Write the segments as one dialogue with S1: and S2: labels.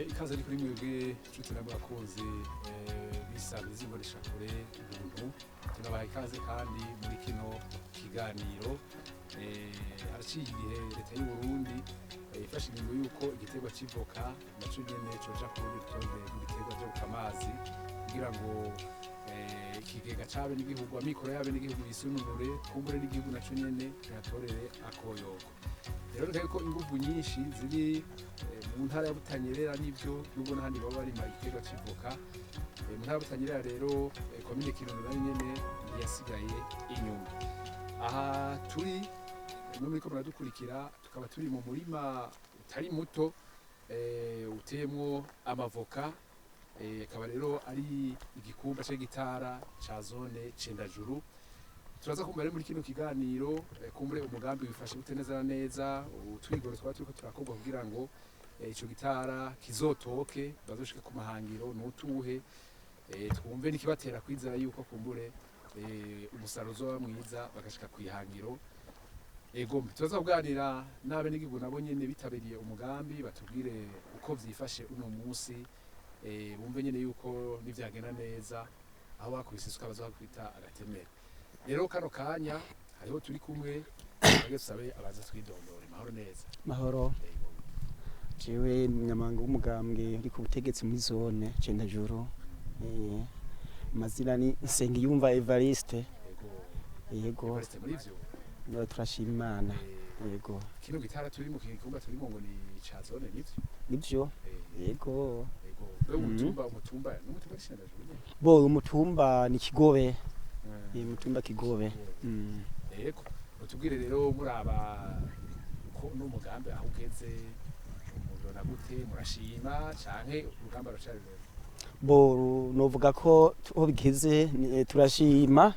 S1: Ikaze ni kuri mwebwe nshuti namwe bakunzi bisangiza imboneshakure ubuntu. Tunabaha ikaze kandi muri kino kiganiro. Haraciye igihe leta y'u Burundi ifashe ingingo y'uko igiterwa c'ivoka naco nyene coja ku rundi rutonde rw'ibiterwa vyo amazi kugira ngo ikigega c'abenegihugu, amikoro y'abenegihugu yisununure, kumbure n'igihugu naco nyene kihatorere akoyoko. Rero reka ko inguvu nyinshi ziri mu ntara ya Butanyerera n'ivyo, nubwo n'ahandi baba barima igiterwa c'ivoka. Mu ntara ya Butanyerera rero, komine Kirundo nayo nyene ntiyasigaye inyuma. Aha turi mwe muriko muradukurikira, tukaba turi mu murima utari muto uteyemwo amavoka, akaba rero ari igikumba c'igitara ca zone Cendajuru. Turaza kumva rero muri kino kiganiro kumbure umugambi wifashe gute neza na neza, utwigoro twaba turiko turakorwa kugira ngo ico gitara kizotoke, bazoshike ku mahangiro n'utuhe, twumve n'ikibatera kwizera yuko kumbure umusaruro uzoba mwiza bagashika kw'ihangiro. Ego, turaza kuganira n'abenegihugu nabo nyene bitabiriye umugambi, batubwire uko vyifashe uno munsi, bumve nyene yuko nivyagenda neza aho bakubise isuka bazohakubita agatemere. Rero kano kanya hariho turi kumwe, twebwe dusabe abaza twidondore. Mahoro neza?
S2: Mahoro.
S1: Ego.
S2: Jewe umunyamabanga w'umugambwe uri ku butegetsi muri zone Cendajuru. Amazina ni Nsengiyumva Evariste.
S1: Ego.
S2: Yego.
S1: Evariste, muri ivyo
S2: No, turashima Imana. Yego.
S1: Kino gitara turi mu kikumba turimo ngo ni ca zone, nivyo?
S2: Nivyo. Yego.
S1: Ego, wewe umutumba n'umutumba w'Icendajuru nyene?
S2: Bo, umutumba ni Kigobe. Umutumba Kigobe.
S1: Yego, utubwire rero, muraba ko n'umugambi aho ugeze mubibona gute? Murashima canke urugamba ruracari rurerure?
S2: Bo, novuga ko aho bigeze turashima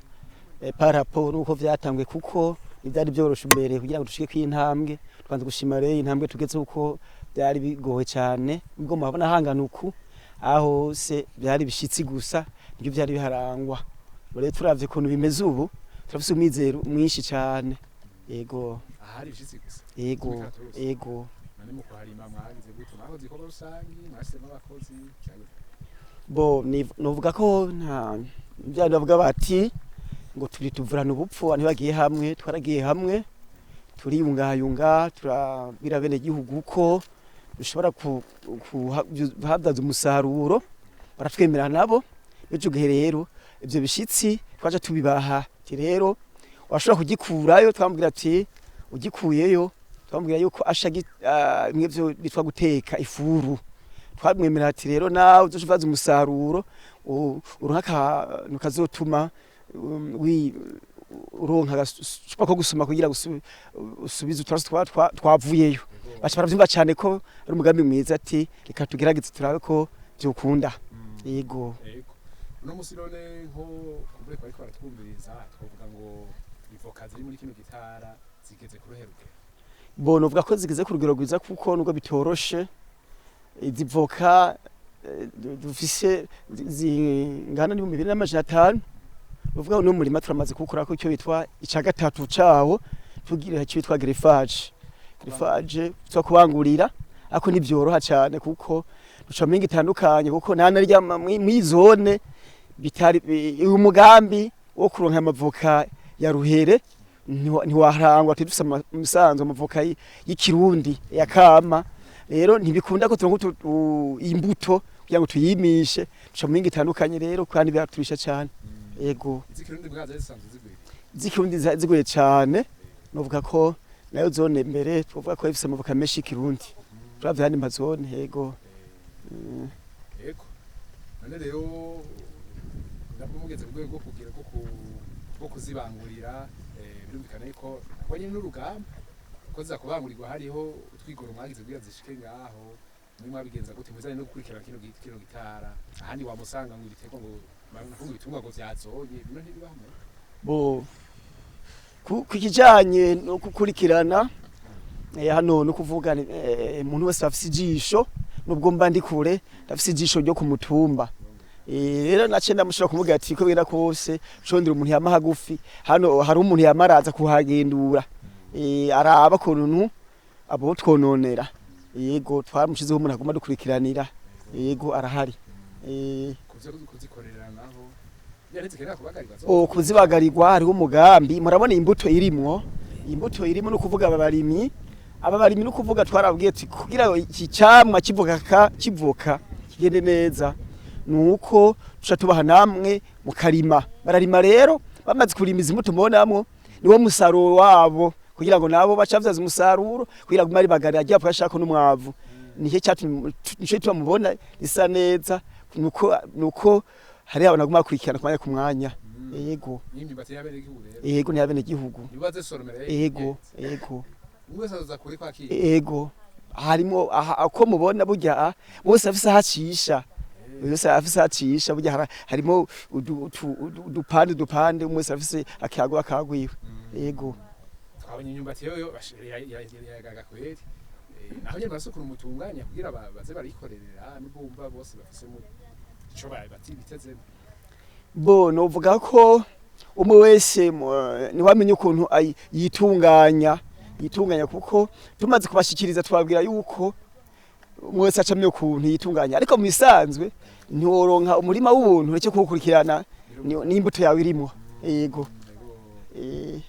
S2: par rapport nuko vyatanguye, kuko ivyari vyoroshe imbere kugira ngo dushike kw'intambwe. Tubanza gushima rero intambwe tugeze, kuko byari bigoye cyane. Ubwo murabona hangana uku, aho hose byari bishitsi gusa, nibyo byari biharangwa. Rero turavye ukuntu bimeze ubu, turafise umwizero mwinshi cyane. Yego.
S1: Ahari ibishitsi gusa?
S2: Yego.
S1: Imikaratusi.
S2: Yego.
S1: None mu kuharima mwagize gute? Mwakoze ibikorwa rusangi, mwashyizemo abakozi canke?
S2: Bo, novuga ko nta bya bavuga bati ngo turi tuvurana ubupfu, abantu bagiye hamwe. Twaragiye hamwe, turiyungayunga, turabwira bene gihugu ko dushobora kuhabyaza umusaruro, baratwemera nabo. Ico gihe rero ivyo bishitsi twaja tubibaha, ati rero washobora kugikurayo, twamubwira ati ugikuyeyo, twamubwira yuko asha bimwe vyo bitwa guteka ifuru. Twamwemera ati rero nawe uzoca umusaruro, uronka akantu kazotuma uronka agacupa ko gusuma kugira usubize uturaso twavuyeyo. Baca baravyumva cane ko ari umugambi mwiza, ati reka tugerageze turabe ko vyokunda. Yego.
S1: Yego. Uno musi none, nko kumbure ko ariko baratwumviriza, twovuga ngo ivoka ziri muri kino gitara zigeze ku ruhe rugero?
S2: Bo, novuga ko zigeze ku rugero rwiza, kuko nubwo bitoroshe, izi voka dufise zingana n'2500. Uvuga uno murima turamaze kuwukorako icyo bitwa ica gatatu cawo, tugira icyo bitwa greffage. Greffage twa kubangurira, ariko ntivyoroha cane kuko duca mu mingi itandukanye, kuko nta narya mw'iyi zone bitari uyu mugambi wo kuronka amavoka ya ruhere ntiwaharangwa. Twari dufise imisanzu amavoka y'ikirundi ya kama. Rero ntibikunda ko turonka imbuto kugira ngo tuyimishe. Duca mu mingi itandukanye rero, kandi biraturisha cane. Yego.
S1: Iz'ikirundi bwazo zisanzwe zigwiriye?
S2: Z'ikirundi zigoye cane. Novuga ko nayo zone mbere twovuga ko ifise amavoka menshi y'ikirundi turavye ayandi mazone. Yego.
S1: Yego. None rero nabwo mugeze ku rwego rwo kugira rwo kuzibangurira, birumvikana yuko nabwo nyene n'urugamba ko ziza kubangurirwa, hariho utwigoro mwagize kugira zishike ngaho. Muri mwabigenza gute muzanye no gukurikirana kino gitara? Ahandi wamusanga ngo ibiterwa, ngo ngo ibitungwa ngo vyazonye, bino ntibibamwe?
S2: Bo, ku kijanye no gukurikirana hano no kuvuga umuntu wese afise ijisho. Nubwo mba ndi kure, ndafise ijisho ryo ku mutumba. Rero nace ndamushobora kumubwira ati ko bigenda kose condera umuntu yama hagufi hano, hari umuntu yama araza kuhagendura, araba ukuntu abo twononera. Yego, twaramushizeho umuntu aguma dukurikiranira. Yego, arahari.
S1: Kuzikorera naho yaretse kenera kubagarirwa zo.
S2: O kuzibagarirwa hariho umugambi. Murabona imbuto irimwo, imbuto irimo no kuvuga aba barimyi, aba barimyi no kuvuga twarabwiye tuti kugira iki camwa kivuka kivuka kigende neza nuko tuca tubaha namwe mukarima. Bararima rero, bamaze kurima izi mbuto mubonamwo niwo musaruro wabo, kugira ngo nabo bacavyaza umusaruro kugira ngo mari bagarira agiye ashaka n'umwavu. Nicyo cyatumye, nico gituma mubona risa neza, nuko hari abantu baguma bakurikirana ku mwanya ku mwanya. Yego.
S1: N'imyumbati y'abenegihugu rero.
S2: Yego, ni abenegihugu.
S1: Nibaze soromera.
S2: Yego, yego.
S1: Umwe wese azoza kuri kwakira.
S2: Yego, harimo aha uko mubona burya bose afise aho acisha, bose afise aho acisha. Burya harimo udupande udupande, umwe wese afise akago akagwiwe. Yego.
S1: Twabonye imyumbati yoyo yagaga kweri. Naho nyene barasukura umutunganya kugira baze barikorerera, nubwo wumva bose bafise mu ico bati bitezemo.
S2: Bo novuga ko umwe wese niwe amenya ukuntu yitunganya, yitunganya, kuko tumaze kubashikiriza twabwira yuko umwe wese acamye ukuntu yitunganya, ariko mu bisanzwe ntiworonka umurima w'ubuntu ureke kuwukurikirana n'imbuto yawe irimo. Yego.
S1: Yego.
S2: Eh.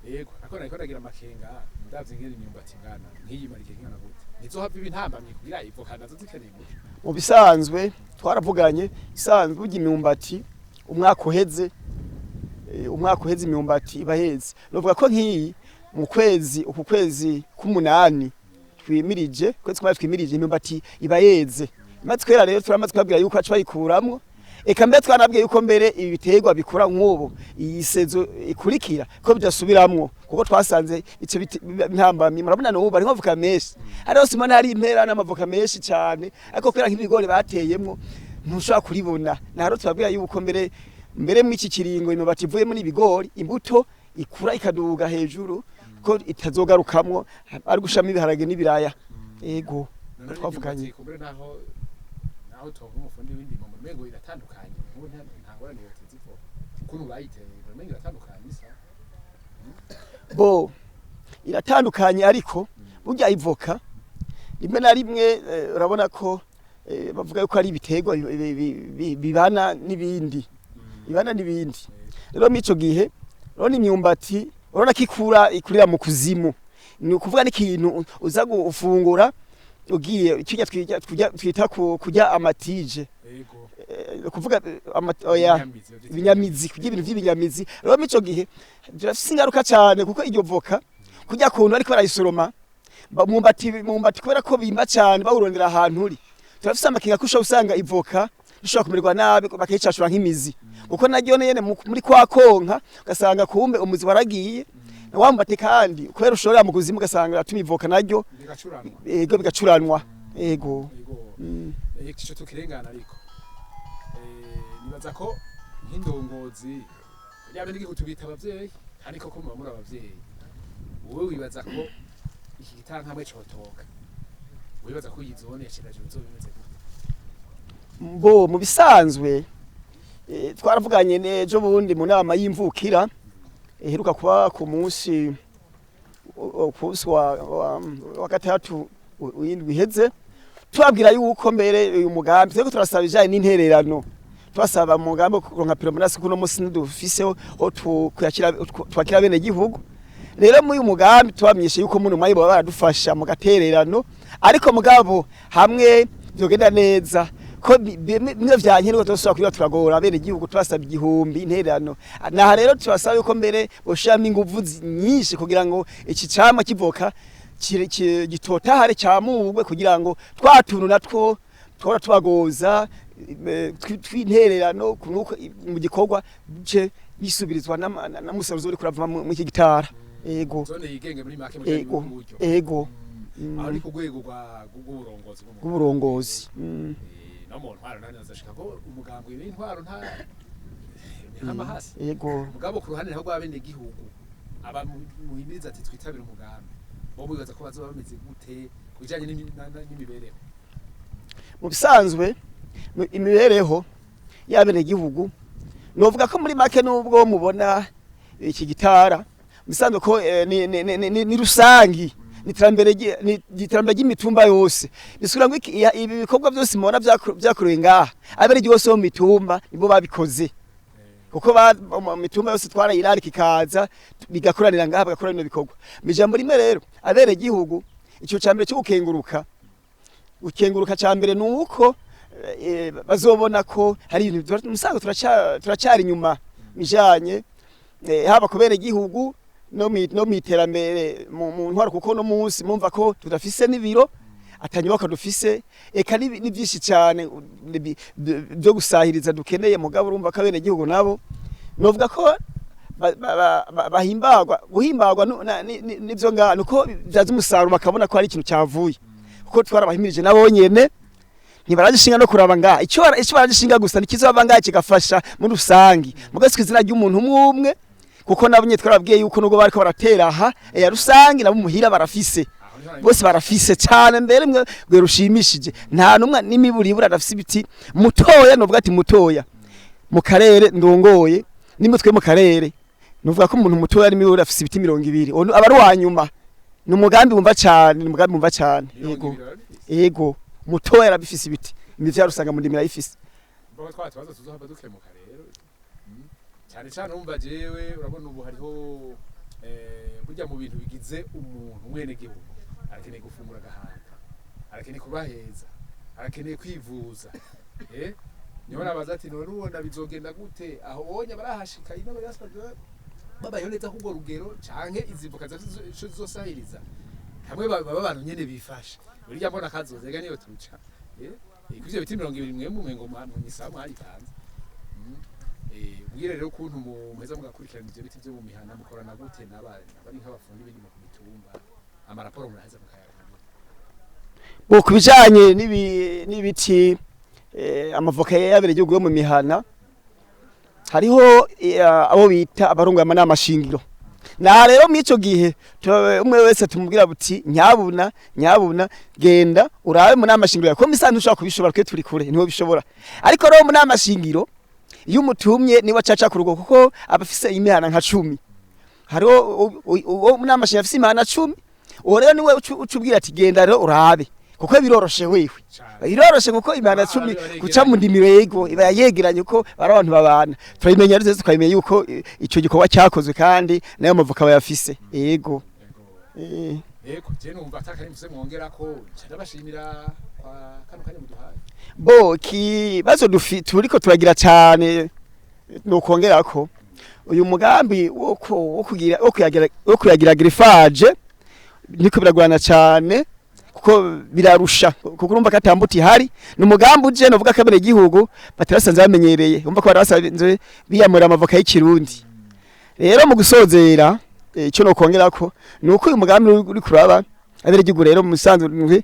S1: Yego, ako nariko ndagira amakenga ndavye ingene imyumbati ingana nk'iyi mara igihe kingana gute, ntizohava iba intambamyi kugira ivoka nazo zikeneye imbuto?
S2: Mu bisanzwe twaravuganye, isanzwe burya imyumbati umwaka uheze, umwaka uheze imyumbati iba heze. Novuga ko nk'iyi mu kwezi uku kwezi k'umunani twimirije, kwezi kumwe twimirije, imyumbati iba yeze, imaze kwera. Rero turamaze kubabwira yuko baca bayikuramwo. Eka mbere twanabwiye yuko mbere ibi biterwa bikura nk'ubu iyi saison ikurikira ko bidasubiramwo, kuko twasanze ico ntambamyi. Murabona n'ubu harimo avoka menshi, hariho simona, hari impera n'amavoka menshi cyane, ariko kubera nk'ibigori bateyemwo ntushobora kuribona. Naharo tubabwira yuko mbere mbere mw'iki kiringo imyumbati ivuyemo n'ibigori, imbuto ikura ikaduga hejuru, ko itazogarukamwo, ari gushiramo ibiharage n'ibiraya. Ego.
S1: None
S2: Twavuganye.
S1: imyumbati kumbure naho tonga umufundi w'indimo mu mengo iratandukanye, nk'ubu nta ngorane yoteza ivoka ukuntu bayiteye, mu mengo iratandukanye isa.
S2: Bo iratandukanye, ariko burya ivoka rimwe na rimwe urabona ko bavuga yuko ari ibiterwa bibana n'ibindi, bibana n'ibindi. Rero muri ico gihe urabona imyumbati, urabona ko ikura, ikurira mu kuzimu, ni ukuvuga n'ikintu uza gufungura ugiye kirya twita kurya amatije.
S1: Yego.
S2: Kuvuga oya.
S1: Ibinyamizi, bavyita.
S2: Ibinyamizi, kurya ibintu vy'ibinyamizi. Rero muri ico gihe birafise ingaruka cane, kuko iryo voka kurya kuntu ariko barayisoroma mumbati, kubera ko bimba cane bawurondera ahantu uri, turafise amakenga ko ushobora usanga ivoka ishobora kumererwa nabi, bakayicashura nk'imizi, kuko naryo nyene muri kwa konka ugasanga kumbe umuzi waragiye na wa mumbati, kandi kubera ushorera mu kuzimu ugasanga uratuma ivoka naryo
S1: Bigacuranwa.
S2: Ego, bigacuranwa, ego.
S1: Yego. Ico tukirengana, ariko nibaza ko nk'indongozi yaba n'igihugu tubita abavyeyi, kandi koko muba muri abavyeyi. Wowe wibaza ko iki gitankamwe cotoka, wibaza ko iyi zone ya Cirajuru izoba imeze gute?
S2: Bo mu bisanzwe twaravuganye n'ejo bundi mu nama y'imvukira iheruka kuba ku munsi ku munsi wa gatandatu w'indwi iheze, tubabwira yuko mbere uyu mugambi turiko turasaba ibijanye n'intererano, tubasaba umugambi wo kuronka permanence, kuno munsi ntidufiseho aho twakira bene gihugu. Rero muri uyu mugambi tubamenyesha yuko muno mwanya boba baradufasha mu gatererano, ariko mugabo hamwe vyogenda neza ko bimwe vyankenerwa tuzosubira kuba turagora bene gihugu tubasaba 1000 intererano. Naha rero tubasaba yuko mbere boshiramo inguvu nyinshi kugira ngo iki camwa kivoka gitotahare camugwe, kugira ngo twa tuntu natwo twahora tubagoza tw'intererano kunuko mu gikorwa bice bisubirizwa n'umusaruro uriko urava muri iki gitara. Ego.
S1: Zone yigenge muri make mu
S2: Ego.
S1: buryo.
S2: Ego.
S1: Aho ni ku rwego rw'uburongozi bw'umugambi.
S2: Bw'uburongozi.
S1: No mu ntwaro nani azashika ko umugambwe w'intwaro nta ni nk'amahasi.
S2: Ego.
S1: Mugabo ku ruhande naho rw'abene gihugu aba muhimiriza ati twitabire umugambi, bo bibaza ko bazoba bameze gute ku bijanye n'imibereho?
S2: Mu bisanzwe imibereho y'abenegihugu novuga ko muri make nubwo mubona iki gitara, mu bisanzwe ko ni rusangi. Ni iterambere ni iterambere ry'imitumba yose. Bisubira ngo ibi bikorwa byose mubona vyakorewe ngaha, abenegihugu bose bo mu mitumba nibo babikoze, kuko mu mitumba yose twarayirarika ikaza bigakoranira ngaha, bagakora bino bikorwa. Mu ijambo rimwe rero, abenegihugu, ico ca mbere cyo gukenguruka, gukenguruka ca mbere ni uko bazobona ko hari ibintu musango turacyari inyuma bijanye haba ku benegihugu no mw'iterambere mu ntwaro, kuko no munsi mumva ko tudafise n'ibiro, atanyubakwa dufise, eka ni byinshi cyane byo gusahiriza dukeneye. Mugabo urumva ko abenegihugu nabo novuga ko bahimbagwa guhimbagwa n'ivyo ngaha, nuko byaza umusaruro, bakabona ko hari ikintu cyavuye, kuko twarabahimirije nabo nyene ntibaragishinga no kuraba ngaha. Ico baragishinga gusa nikizova ngaha kigafasha muri rusangi, mugabo si izina ry'umuntu umwe umwe, kuko nabo nyene twarababwiye yuko nubwo bariko baratera aha ya rusangi, nabo muhira barafise.
S1: Aho niho
S2: Bose barafise cyane mbere mwe rwe rushimishije, nta numwe n'imiburibura adafise ibiti mutoya. Novuga ati mutoya mu karere ndongoye nimutwe mu karere, nuvuga ko umuntu mutoya n'imiburi afise ibiti 20, uwo aba ari uwa nyuma. Ni umugambi wumva cyane, ni umugambi wumva cyane.
S1: Mirongo
S2: Yego.
S1: ibiri barabifise.
S2: Yego, mutoya arabifise ibiti, imivyaro usanga mu ndimiro ayifise.
S1: Mboga twa tubazo tuzohava dukemuka rero. Cyane cyane urumva jewe urabona ubu hariho burya mu bintu bigize umuntu umwene gihugu arakeneye gufungura agahaga, arakeneye kuba heza, arakeneye kwivuza. Niho nabaza ati none ubona bizogenda gute aho onye barahashika ino bari basanzwe babayeho neza k'urwo rugero, canke izi voka zafise ico zizosahiriza hamwe baba abantu nyene bifasha burya mbona kazoza ega niyo tuca kuri ivyo biti 20 mwe mumwe ngo mwisa mwaripanze. Mbwire rero ukuntu muheza mugakurikirana ivyo biti vyo mu mihana, mukorana gute n'abari nk'abafundi b'indimo ku mitumba? Amaraporo muraheza mukayaronka gute?
S2: Bo ku bijanye n'ibiti amavoka y'abenegihugu yo mu mihana, hariho abo bita abarongoye amanama shingiro. Na rero mw'ico gihe umwe wese tumubwira buti: "Nyabuna nyabuna, genda urabe mu nama shingiro yawe," ko misanzu ushobora kubishobora, twe turi kure niho bishobora. Ariko rero mu nama shingiro iyo umutumye niwe acaca ku rugo, kuko aba afise imihana nka 10. Hariho uwo mu nama shingiro afise imihana 10, uwo rero niwe uca ubwira ati: "Genda rero urabe," kuko biroroshe wewe.
S1: Cane.
S2: Biroroshe kuko imihana 10 guca mu ndimiro, yego, iba yegeranye, ko bari abantu babana. Turabimenya rero, tukabimenya yuko ico gikorwa cyakozwe kandi nayo mavoka bayafise, yego.
S1: Yego.
S2: Eh.
S1: Yego, je numva atakari mfise mwongerako, nca ndabashimira kwa kano kanya muduhaye.
S2: Bo kibazo turiko turagira cyane nukongerako uyu mugambi wo kuyagira greffage niko biragorana cyane, kuko birarusha, kuko urumva ko atambuti ihari. Ni umugambi uje novuga ko abenegihugu batarasanze bamenyereye, urumva ko bari basanzwe biyamura amavoka y'ikirundi. Rero mu gusozera, ico nokongerako ni uko uyu mugambi uri kuraba abenegihugu rero mu musanzwe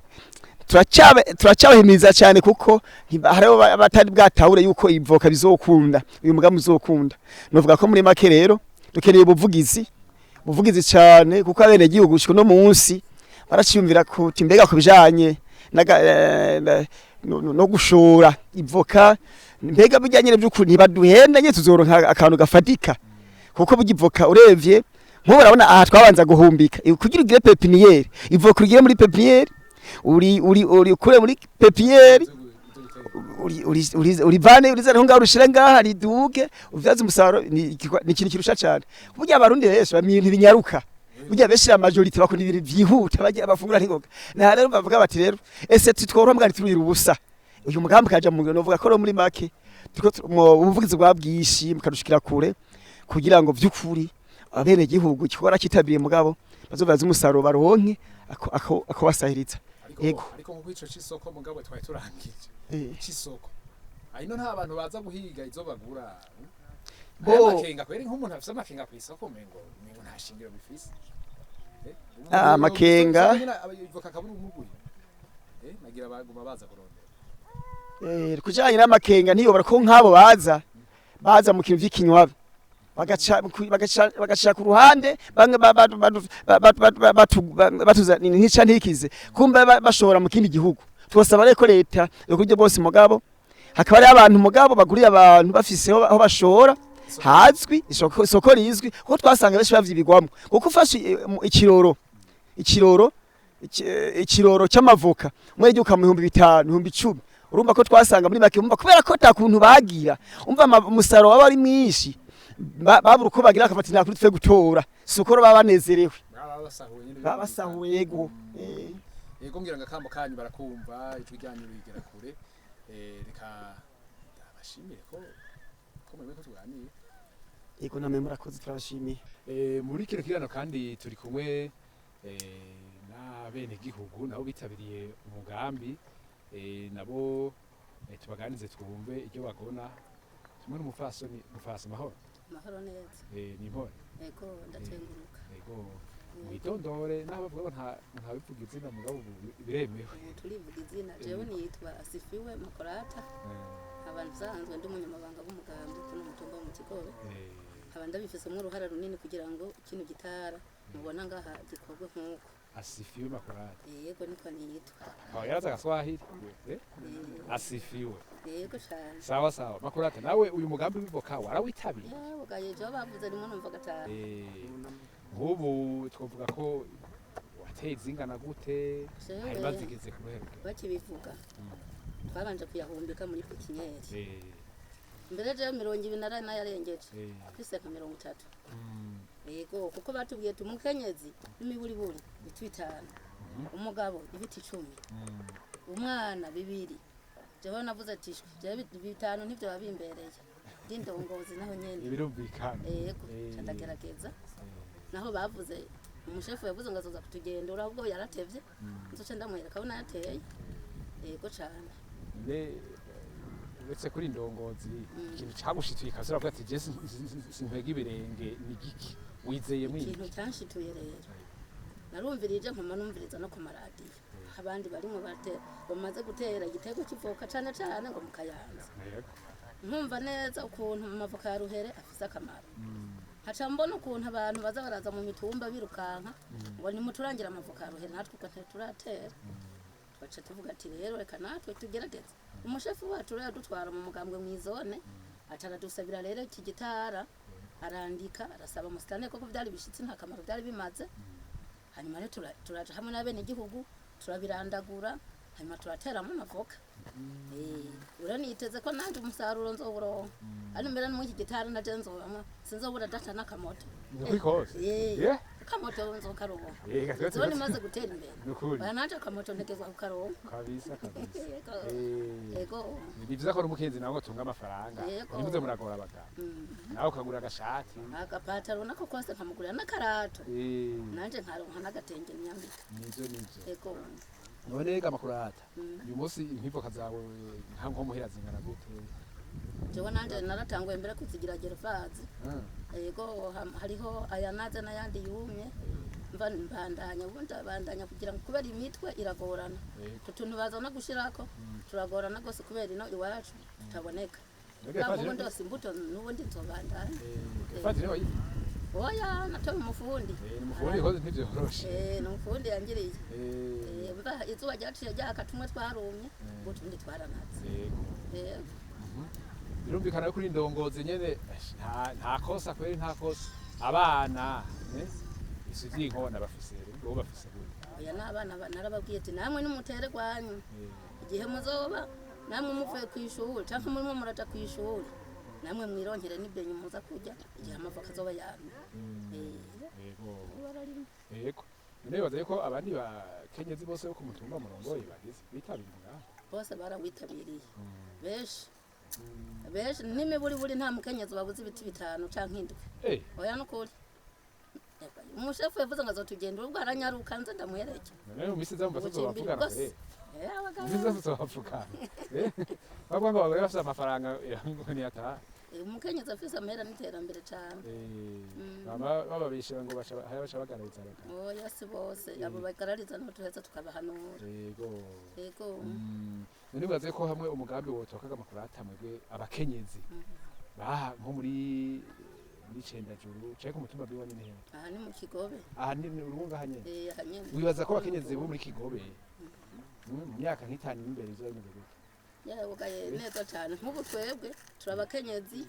S2: turacyabahimiriza cyane, kuko hariho abatari bwatahure yuko ivoka bizokunda, uyu mugambi uzokunda. Novuga ko muri make rero dukeneye ubuvugizi cyane, kuko abenegihugu gushika uno munsi baraciyumvira kuti mbega ku bijanye no gushora ivoka, mbega burya nyene by'ukuri ntibaduhenda nyene, tuzoronka akantu gafatika? Kuko burya ivoka urevye nk'ubu urabona aha twabanza guhumbika kugira ugire pépinière, ivoka urigire muri pépinière, uri kure muri pépinière, uri uri uri uri urivane urizane ngaho, urushire ngaha riduge, uvyaze umusaruro. Ni ikintu kirusha cyane. Burya abarundi benshi bamye ibintu binyaruka, burya benshi la majorité bakunda ibintu vyihuta, bagiye bafungura n'ingoga. Na rero bavuga bati: "Rero ese twitwora mbwa ntiturira ubusa uyu mugambi kaja mu?" Novuga ko rero muri make turiko ubuvugizi bwa bwishi mukadushikira kure kugira ngo vy'ukuri abene gihugu gikora kitabiriye, mugabo bazovyaza umusaruro, baronke ako basahiriza.
S1: Ariko
S2: Yego.
S1: Ariko nkuko ico c'isoko, mugabo twari turangije c'isoko ayino, nta bantu baza guhiga izo bagura.
S2: Bo
S1: Amakenga kweri, nk'umuntu afise amakenga kw'isoko umengo nta shingiro bifise.
S2: Ah, amakenga.
S1: Ivoka kabura umuguri nagira baguma baza kurondera.
S2: Kujanye n'amakenga ntiyobora ko nk'abo baza mu kintu vy'ikinywabi, bagaca ku ruhande bamwe batuza ntica ntikize, kumbe bashora mu kindi gihugu. Twosaba rero ko leta yo kuryo bose, mugabo hakaba hariho abantu mugabo baguriye abantu bafise aho bashora hazwi, isoko rizwi, kuko twasanga benshi bavyibigwamwo, kuko ufashe ikiroro Ikiroro cy'amavoka umwenegihugu ukamuha 5000, 10,000. Urumva ko twasanga muri make, umva kubera ko ata kuntu bagira, umva umusaruro waba ari mwinshi, babura uko bagira, akafata nta kuri twe gutora, si uko baba banezerewe.
S1: Baba basahuye nyene.
S2: Baba basahuye, yego.
S1: Yego, ngira ngo akamo kanyu barakumva, ijwi ryanyu rigera kure. Reka ndabashimire ko mwemeye ko tuganira.
S2: Yego, namwe murakoze, turabashimiye.
S1: Muri kino kiganiro kandi turi kumwe n'abenegihugu nabo bitabiriye umugambi, nabo tubaganize twumve ibyo bagona. Tumwe n'umupfasoni. Mufasa, amahoro?
S3: Amahoro neza.
S1: Ni impore?
S3: Ego, ndacenguruka.
S1: Yego, mwitondore naho bavuga ngo ntabivuga izina, mugabo ubu biremewe.
S3: Ubu turivuga izina. Jewe nitwa Asifiwe Makorata, nkaba nsanzwe ndi umunyamabanga w'umugambi kuno mutumba wo mu Kigobe, nkaba ndabifisemwo uruhara runini kugira ngo kino gitara mubona ngaha gikorwe nk'uko.
S1: Asifiwe Makorate.
S3: Yego, niko nitwa.
S1: Akaba yarazi agaswahili. Asifiwe.
S3: Yego cane.
S1: Sawa sawa, Makorate, nawe uyu mugambi w'ivoka warawitabiriye?
S3: Yewe gaye, jewe bavuze rimwe numva gatanu.
S1: Nk'ubu twavuga ko wateye izingana gute?
S3: Jewe
S1: hanyuma zigeze ku ruhe rugero?
S3: Bakibivuga twabanje kuyahumbika muri pikinyeri. Mbere jewe 20 narayarengeje, twise nka 30. Yego, kuko batubwiye tumukenyezi n'imiburiburi ibiti 5, umugabo ibiti 10, umwana 2. Jewe navuze ati shwi, jewe 5 ntivyo bimbereye, ndi ndongozi naho nyene.
S1: Birumvikana.
S3: Yego, ca ndagerageza. Naho bavuze, umushefu yavuze ngo azoza kutugendura, ahubwo yaratevye, nzoca ndamwereka aho nayateye. Yego cane.
S1: Ne uretse kuri ndongozi, ikintu cagushituye kabisa uravuga ati je sinkwega ibirenge ni giki wizeye mwiki?
S3: Ikintu cyanshituye rero, narumvirije, nkuma numviriza no ku maradiyo abandi barimwo bamaze gutera igitego cy'ivoka, cane cane ngo mu Kayanza. Nkumva neza ukuntu amavoka ya ruhere afise akamaro, nkaca mbona ukuntu abantu baza baraza mu mitumba birukanka ngo nimuturangire amavoka ya ruhere, natwe uko ntituratera. Twaca tuvuga ati rero reka natwe tugerageze. Umushefu wacu rero adutwara mu mugambwe mw'izone ataradusabira rero iki gitara, arandika arasaba musitani, koko byari bishitsi, nta kamaro byari bimaze. Hanyuma rero turaja hamwe n'abenegihugu turabirandagura, hanyuma turateramo amavoka. Ura niteze ko nanjye umusaruro nzowuronka, ariko mbere no muri iki gitara naje nzobamwo, sinzobura data n'akamoto.
S1: Ni kose.
S3: Eh, akamoto nzokaronka.
S1: Gatwe.
S3: Nzobona imaze gutera imbere.
S1: Nukuri.
S3: Oya, nanje akamoto ntegerezwa kukaronka.
S1: Kabisa kabisa.
S3: Yego. Yego.
S1: Ni vyiza ko n'umukenyezi nawe atunga amafaranga.
S3: Yego.
S1: Ntimuze muragora abagabo, nawe ukagura agashati.
S3: Agapataro nako kose nkamugurira n'akarato, nanje nkaronka n'agatenge nyambika.
S1: Nivyo nivyo.
S3: Yego.
S1: None ga Makurata, uyu munsi nk'ivoka zawe nka nko muhira zingana gute?
S3: Jewe nanje naratanguye mbere kuzigira gerefazi. Yego, hariho ayanaze n'ayandi yumye, mva mbandanya, ubundi ndabandanya kugira ngo kubera imitwe iragorana. Utuntu bazana gushirako turagorana rwose kubera ino iwacu tutaboneka.
S1: Mbega
S3: Bwa ubu ndose imbuto n'ubundi nzobandanya.
S1: Gerefazi niyo wayiha?
S3: Oya, natoye umufundi.
S1: Ni umufundi koze, ntivyoroshe.
S3: Ni umufundi yangiriye. Mva izuba ryaciye ryaka, tumwe twarumye, utundi twaranaze.
S1: Yego.
S3: Yego.
S1: Birumvikana ko kuri ndongozi nyene nta kosa kweri, nta kosa. Abana isi vy'inkona bafise bo bafise gute?
S3: Oya, n'abana narababwiye ati namwe nimutere rwanyu, igihe muzoba namwe muvuye ku ishuri canke murimo muraja ku ishuri, namwe mwironkere n'ibenyu muza kurya igihe amavoka azoba yamye.
S1: Yego.
S3: Bararima.
S1: Yego, none bibaza yuko abandi bakenyezi bose bo ku mutumba murongoye bagize bitabira umugambi?
S3: Bose barawitabiriye, benshi benshi, n'imiburiburi nta mukenyezi babuze ibiti 5 canke 7. Oya, nukuri umushefu yavuze ngo azotugendera, ubwo aranyaruka nze ndamuhereke.
S1: None mu misi iza mumva
S3: Ubucimbiri
S1: tuzobavugana
S3: bwose.
S1: kweri?
S3: Abagabo.
S1: Mu misi iza tuzobavugana. Bavuga ngo abagore bafise amafaranga ngo ntiyataha.
S3: Umukenyezi afise amahera n'iterambere cane.
S1: Bama bababeshera ngo baca hari baca bagarariza abagabo.
S3: Oya, si bose, abo bagarariza niho tuheza tukabahanura.
S1: Yego.
S3: Yego.
S1: None bibaze ko hamwe umugambi wotokaga Makurata, mwebwe abakenyezi baha nko muri Cendajuru canke ku mutumba biwa nyene hehe?
S3: Aha ni mu Kigobe.
S1: Aha ni urunga hanyene?
S3: Aha nyene.
S1: Wibaza ko abakenyezi bo muri Kigobe mu myaka nk'itanu iri imbere bizoba bimeze gute?
S3: Yabugaye neza cane. Nk'ubu twebwe turi abakenyezi,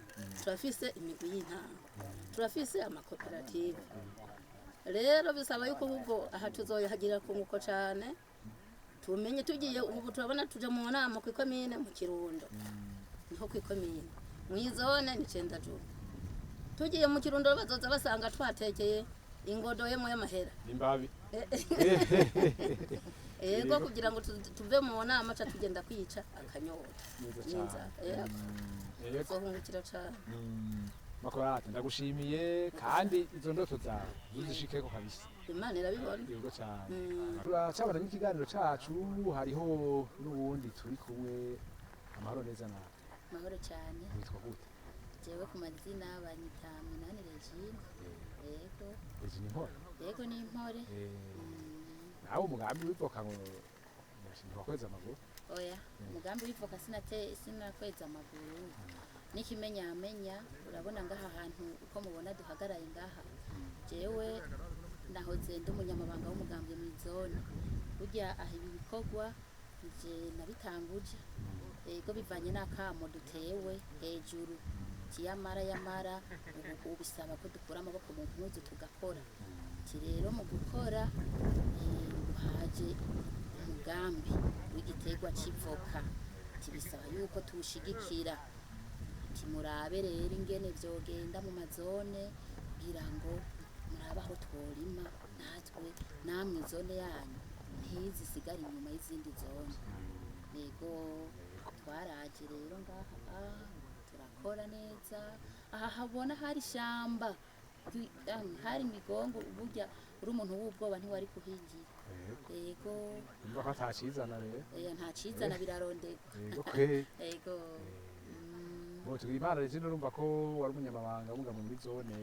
S3: turafise imigwi y'intango, turafise amakoperative. Rero bisaba yuko ahubwo aha tuzohagira kunguko cane, tumenye tugiye ubu turabona tuja mu nama ku ikomine mu Kirundo, niho ku ikomine mw'izone ni Cendajuru. Tugiye mu Kirundo bazoza basanga twatekeye ingodo yemwe y'amahera
S1: Imbabi.
S3: Ego, kugira ngo tuve mu nama ca tugenda kwica akanyota
S1: Neza cane.
S3: n'inzara. Yego,
S1: Yego.
S3: tuzohungukira cane.
S1: Makorate, ndagushimiye kandi izo ndoto zawe uzishikeko kabisa.
S3: Imana irabibona.
S1: Yego cyane. Turacabana n'ikiganiro cacu, hariho n'uwundi turi kumwe. Amahoro neza nawe?
S4: Mahoro cyane.
S1: Witwa gute?
S4: Jewe ku mazina banyita Minani Regine. Yego.
S1: Regine Impore?
S4: Yego, ni Impore.
S1: Nawe umugambi w'ivoka ngo ntiwakweza amaguru?
S4: Oya, umugambi w'ivoka sinakweza amaguru. N'ikimenyamenya urabona ngaha hantu uko mubona duhagaraye ngaha, jewe nahoze ndi umunyamabanga w'umugambwe mw'izone. Burya aha ibi bikorwa nje nabitanguje, ego, bivanye n'akamo dutewe hejuru tiyamara yamara ubu bisaba ko dukura amaboko mu mpuzu tugakora. Ati rero mu gukora haje umugambi w'igiterwa c'ivoka, ati bisaba yuko tuwushigikira, ati murabe rero ingene vyogenda mu mazone kugira ngo murabe aho tworima natwe, namwe zone yanyu ntizisigare inyuma y'izindi zone. Yego, twaraje rero ngaha turakora neza. Aha habona hari ishamba, hari imigongo, burya uri umuntu w'ubwoba ntiwari kuhingira. Yego.
S1: Umva ko atacizana rero.
S4: Nta cizana, birarondegwa.
S1: Yego kwe.
S4: Yego.
S1: Bo tugira Imana Regine, urumva ko wari umunyamabanga w'umugabo muri zone,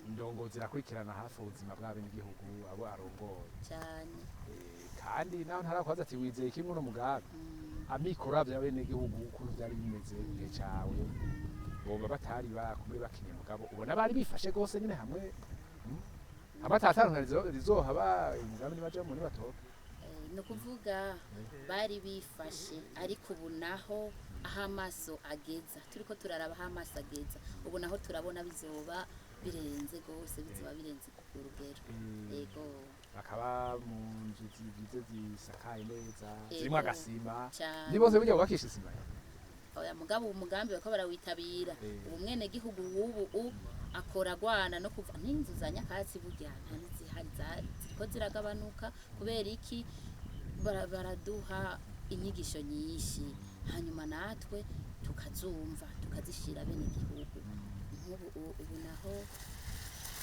S1: indongozi irakurikirana hafi ubuzima bw'abenegihugu abo arongoye.
S4: Cyane.
S1: Kandi naho ntarakwaza ati wizeye kimwe uno mugambi, amikoro y'abenegihugu ukuntu vyari bimeze mu gihe cawe, boba batari bakumuri bakinye, mugabo ubona bari bifashe gose nyene hamwe hamwe atatantana rizohaba umugambi nibaja mu nibatora.
S4: Ni ukuvuga bari bifashe, ariko ubu naho aho amaso ageza, turiko turaraba aho amaso ageza ubu naho turabona bizoba birenze rwose, bizoba birenze urugero. Yego.
S1: Bakaba mu nzu zigize zisakaye neza,
S4: Yego.
S1: zirimwo agasima.
S4: Cane.
S1: Ni bose burya bubakisha isima?
S4: Oya, mugabo uwo mugambi bariko barawitabira. Ubu mwene gihugu w'ubu akora agwana no kuva n'inzu za nyakatsi, burya nta n'izihari, ziriko ziragabanuka. Kubera iki? Baraduha inyigisho nyinshi, hanyuma natwe tukazumva tukazishira bene gihugu. Nk'ubu ubu naho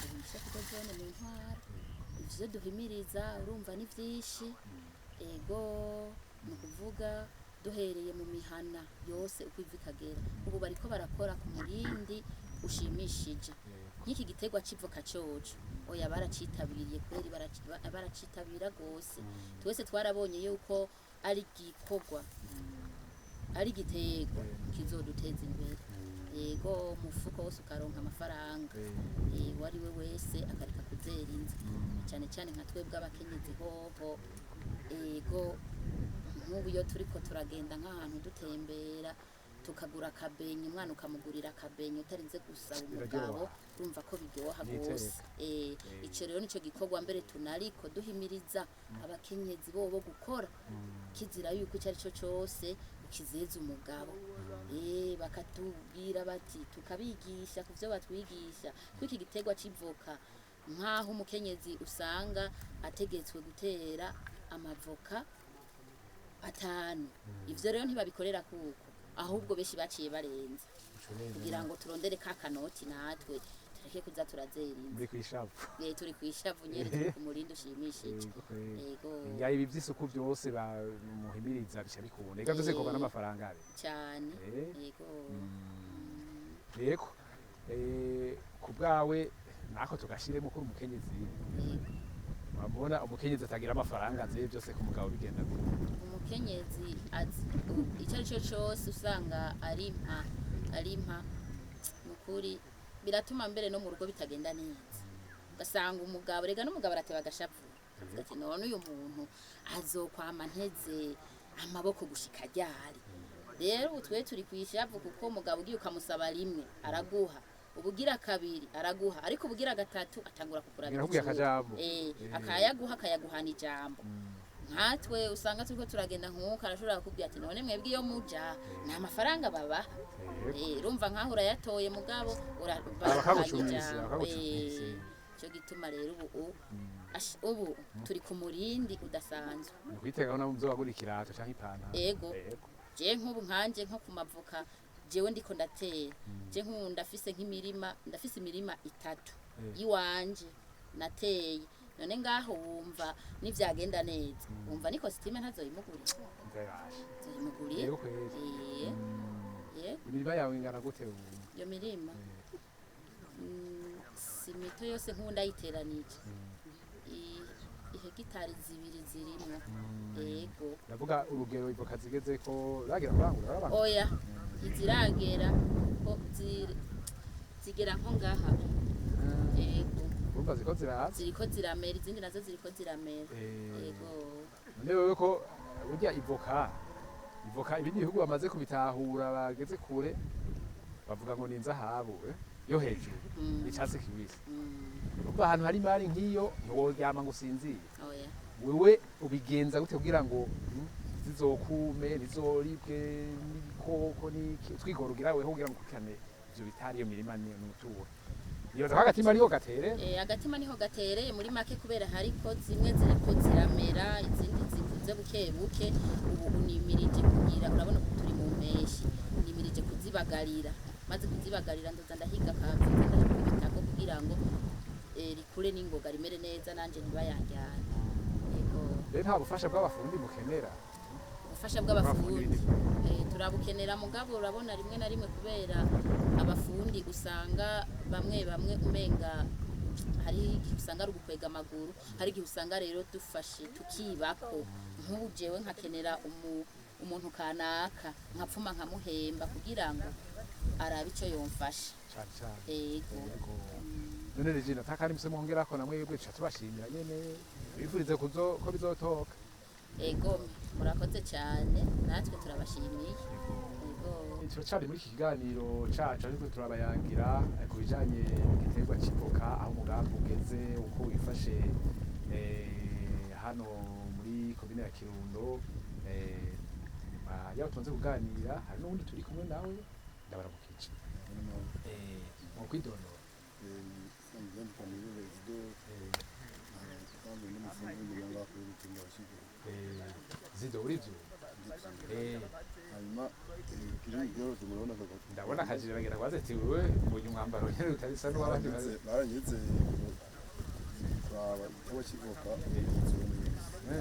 S4: ubu chef de zone mu ntwaro, ivyo duhimiriza urumva ni vyinshi. Ego, ni ukuvuga duhereye mu mihana yose uko iva ikagera, ubu bariko barakora ku murindi ushimishije. Nk'iki giterwa c'ivoka coco, oya, baracitabiriye kweri, baracitabira gose. Twese twarabonye yuko ari igikorwa, ari igiterwa kizoduteza imbere. Yego, umufuko wose ukaronka amafaranga. Uwo ari we wese akareka kuzera inzu, cyane cyane nka twebwe abakenyezi hoho. Ego, nk'ubu iyo turiko turagenda nk'ahantu dutembera, tukagura akabenye, umwana ukamugurira akabenye utarinze gusaba umugabo, urumva ko biryoha
S1: Ni iteka.
S4: gose. Ico rero nico gikorwa mbere tunariko duhimiriza abakenyezi bobo gukora. Kizira yuko icyo ari cyo cyose ukizeza umugabo. Bakatubwira bati tukabigisha ku byo batwigisha ko iki giterwa c'ivoka, nk'aho umukenyezi usanga ategetswe gutera amavoka 5, ivyo rero ntibabikorera kuko ahubwo benshi baciye barenza kugira ngo turondere ka kanoti natwe tureke kuza turazera inzu.
S1: Muri kwishavu.
S4: Turi kwishavu nyene, turi ku murindi ushimishije. Yego.
S1: Nga ibi vy'isuku vyose bamuhimiriza bica bikunda, eka vyose bikorwa n'amafaranga abe.
S4: Cyane. Yego.
S1: Yego. Ku bwawe nako tugashiremo ko uri umukenyezi,
S4: Yego.
S1: wabona umukenyezi atagira amafaranga aziye byose ku mugabo bigenda gute?
S4: Umukenyezi icyo ari cyo cyose usanga ari mpa ari mpa, ni ukuri biratuma mbere no mu rugo bitagenda neza, ugasanga umugabo rega n'umugabo arateba agashavu, akavuga ati none uyu muntu azokwama nteze amaboko gushika ryari? Rero ubu twe turi ku ishavu kuko umugabo ugiye ukamusaba rimwe araguha. Ubugira kabiri araguha, ariko ubugira gatatu atangura kukurabira
S1: Arakubwira
S4: icuya.
S1: akajambo.
S4: Akayaguha, akayaguhana ijambo. Nkatwe usanga turiko turagenda nk'uko arashobora kukubwira ati none mwebwe iyo muja nta mafaranga babaha. Urumva nkaho urayatoye, mugabo
S1: Bakagucumise,
S4: ijambo.
S1: bakagucumise.
S4: Ico gituma rero ubu ubu turi ku murindi udasanzwe.
S1: Ni kwitega ko nawe muzobagura ikirato canke ipantaro.
S4: Ego.
S1: Yego.
S4: Je nk'ubu nkanje nko ku mavoka, jewe ndiko ndatera, je nk'ubu ndafise nk'imirima, ndafise imirima itatu iwanje nateye. None ngaho wumva nivyagenda neza, wumva ni costume ntazoyimugurira?
S1: Ndabasha.
S4: Nzoyimugurira.
S1: Yego kweri. Imirima yawe ingana gute ubu?
S4: Iyo mirima si mito yose, nk'ubu ndayiteranije ihegitari 2 zirimwo, yego.
S1: Ndavuga urugero ivoka zigezeko, uragira kurangura, urabangura?
S4: Oya, ntiziragera ko zigera nko ngaha, yego.
S1: Urumva ziko ziraza.
S4: Ziriko ziramera, izindi nazo ziriko ziramera. Yego.
S1: None wewe ko burya ivoka ibindi bihugu bamaze kubitahura bageze kure, bavuga ngo ni inzahabu yo hejuru y'icatsi kibisi. Urumva ahantu hari imari nk'iyo ntiworyama ngo usinzire.
S4: Oya.
S1: Wewe ubigenza gute kugira ngo zizokume, ntizoribwe n'ibikoko n'iki? Utwigoro ugira weho kugira ngo ukurikirane ivyo bitari iyo mirima n'umutura, nibaza ko agatima ariho gatere.
S4: Agatima niho gatereye muri make, kubera hariko zimwe ziriko ziramera, izindi zikuze buke buke. Ubu unimirije kugira, urabona ko turi mu mpeshi, nimirije kuzibagarira. Maze kuzibagarira ndoza ndahiga kavu, ndakubitako kugira ngo rikure n'ingoga, rimere neza, nanje ntibayanjyane. Yego.
S1: Rero nta bufasha bw'abafundi mukenera?
S4: Ubufasha bw'abafundi turabukenera, mugabo urabona rimwe na rimwe kubera abafundi usanga bamwe bamwe umenga hari igihe usanga ari ugukwega amaguru, hari igihe usanga rero dufashe tukibako. Nk'ubu jewe nkakenera umuntu kanaka, nkapfuma nkamuhemba kugira ngo arabe ico yomfasha.
S1: Cane cane.
S4: Yego.
S1: Yego. None Regina, nta kandi muse mwongerako? Na mwebwe tuca tubashimira nyene, bifurize kuzo ko bizotoka.
S4: Ego, murakoze cyane, natwe turabashimiye. Ego.
S1: Turacari muri iki kiganiro cacu, ariko turabayangira ku bijanye n'igiterwa c'ivoka, aho umugambi ugeze, uko wifashe hano muri komine ya Kirundo. Nyuma y'aho tumaze kuganira, hari n'uwundi turi kumwe nawe. Ndabaramukije. Mu kwidondora. Zido, urivyo?
S5: Hanyuma ikindi murabona
S1: Ndabona akajire bagira kwaze ati wewe mbonye umwambaro nyene utarisa n'uw'abandi
S5: baranyitse kuraba igiterwa c'ivoka zikurikirana,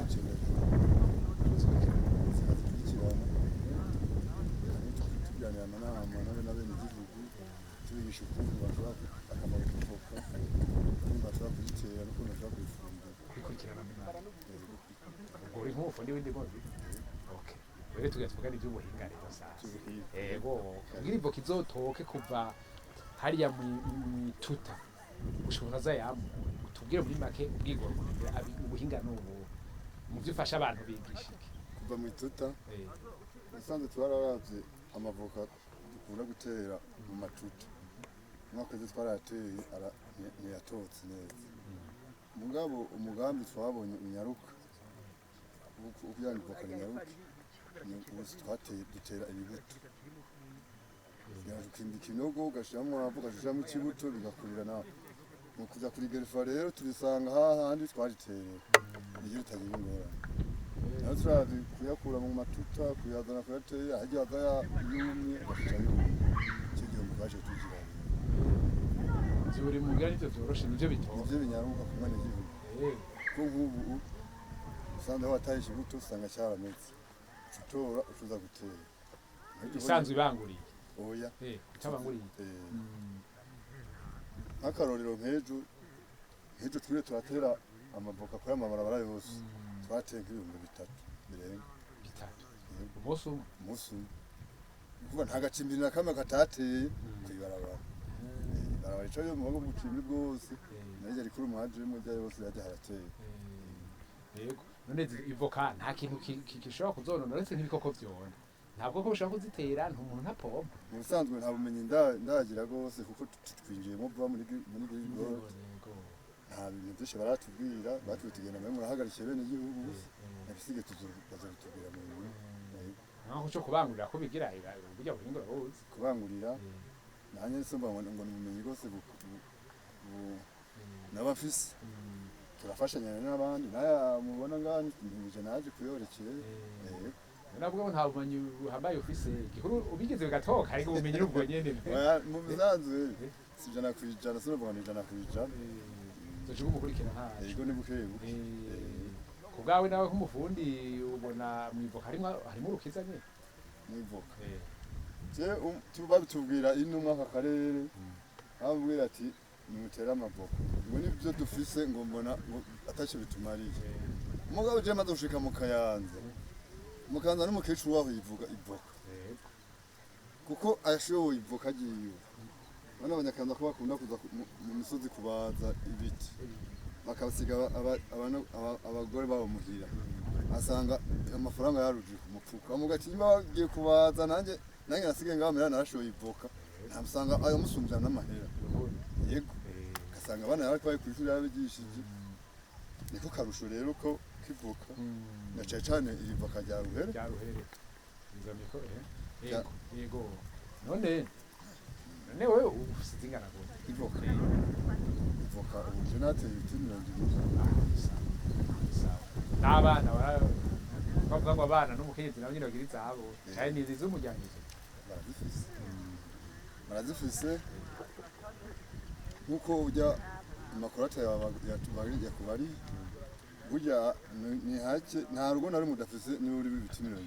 S5: tuganira amanama n'abenegihugu, tubigisha ukuntu bashobora, akamaro k'ivoka, ukuntu bashobora kuyitera n'ukuntu bashobora kuyifumbira.
S1: Kwikurikirana mu mwaka ubwo uri nk'umufundi w'indimo. Okay, rero tugira tuvugane iby'ubuhinga rero sasa.
S5: Ivy'ubuhinga.
S1: Ego, kugira ivoka izotoke kuva hariya mwituta ushobora azayamu, utubwire muri make ubwigoro ubuhinga n'ubu mu byo ufasha abantu bigisha iki?
S5: Kuva mu ituta, usanzwe twararavye amavoka dukunda gutera mu matuta, umwaka wese twarayateye ntiyatotse neza. Mugabo umugambi twabonye unyaruka kugira ngo ivoka rinyaruke ni ubu twateye, dutera ibibuto, ukimba ikinogo, ugashiramwo umwavu, ugashiramo ikibuto, bigakurira nawe. Mu kuza kurigerefa rero turisanga hahandi twariterera, niryo ritagira ingorane. Nayo turazi kuyakura mu matuta, kuyazana kuyatera harya aza yumye, agaca yumye. Icyo gihe umugwaje tugira
S1: Ivyo buri mugira nivyo vyoroshe, nivyo bitoka.
S5: Nivyo binyaruka ku mwenegihugu, kuko nk'ubu usanze aho wataye ikibuto usanga cyarameze, uca utora uca uza gutera.
S1: Isanzwe ibanguriye?
S5: Oya.
S1: Itabanguriye.
S5: Nk'akarorero nk'ejo twiriwe turatera amavoka kuri amabarabara yose, twateye nk'3000 birenga.
S1: Bitatu?
S5: Yego.
S1: Umunsi umwe?
S5: Umunsi umwe. Ni ukuvuga nta gacimbiri na kamwe katateye kw'ibarabara. Ibarabara rica yo mu bucimbi bwose, naryo rikuru umwajemwo ryayo yose yaje harateye.
S1: Yego. None ivoka nta kintu gishobora kuzonona uretse nk'ibikoko vyona? Ntabwo ko ushobora kuzitera ntumuntu ntapompa.
S5: Mu bisanzwe nta bumenyi ndagira rwose, kuko twinjiyemo vuba muri Green Gold. Nta bintu byinshi baratubwira, batubwiye tugenda mwe murahagarikiye bene igihugu gusa, ibisigaye bazobitubwira mu nyuma. Yego.
S1: Nkaho cyo kubangurira ko bigira burya buhinga urabuzi.
S5: Kubangurira nanjye se mba ngo ni ubumenyi rwose n'abafise turafashanya n'abandi, naya mubona ngaha ntimije naje kuyorekeye. Yego.
S1: Nabwo nta bumenyi buhambaye ufise, igikuru ubigeze bigatoka, ariko ubumenyi n'ubwo nyene.
S5: Oya, mu bisanzwe si 100%, sinovuga ngo ni 100%.
S1: Zoca umukurikira ntaco.
S5: Yego, ni buke buke.
S1: Ku bwawe nawe nk'umufundi ubona mw'ivoka harimo urukiza nyene?
S5: N'ivoka je babitubwira ino mwaka karere bambwira ati nimutere amavoka, ngo nibyo dufise, ngo mbona ngo atacyo bitumariye. Umugabo je maze gushika mu Kayanza, mu Kayanza n'umukecuru waho yivuga ivoka, kuko ashoboye ivoka agiye. Bano abanyakayanza ko bakunda kuza mu misozi kubaza ibiti, bakabasiga abagore babo muhira, asanga amafaranga yaruje ku mufuka, amuga ati niba bagiye kubaza nanjye nasigaye ngaho mera narashoye ivoka, ntamusanga ayamusumbya n'amahera. Yego, ugasanga abana yariko bari kw'ishuri yarabigishije. Niko karusho rero ko kivoka, na cane cane iri voka rya Ruhere.
S1: Rya Ruhere. Nzamiko yego yego. None wewe ufise zingana gute?
S5: Ivoka, ivoka ubu je nateye ibiti 20.
S1: Sawa. N'abana bavuga ngo abana n'umukenyezi nabo nyene bagira izabo, cane ni iz'umuryango izo.
S5: Barazifise, barazifise, nkuko urya amakorata yakubari burya ni hake, nta rugo na rumwe udafise niba uri ibiti 20.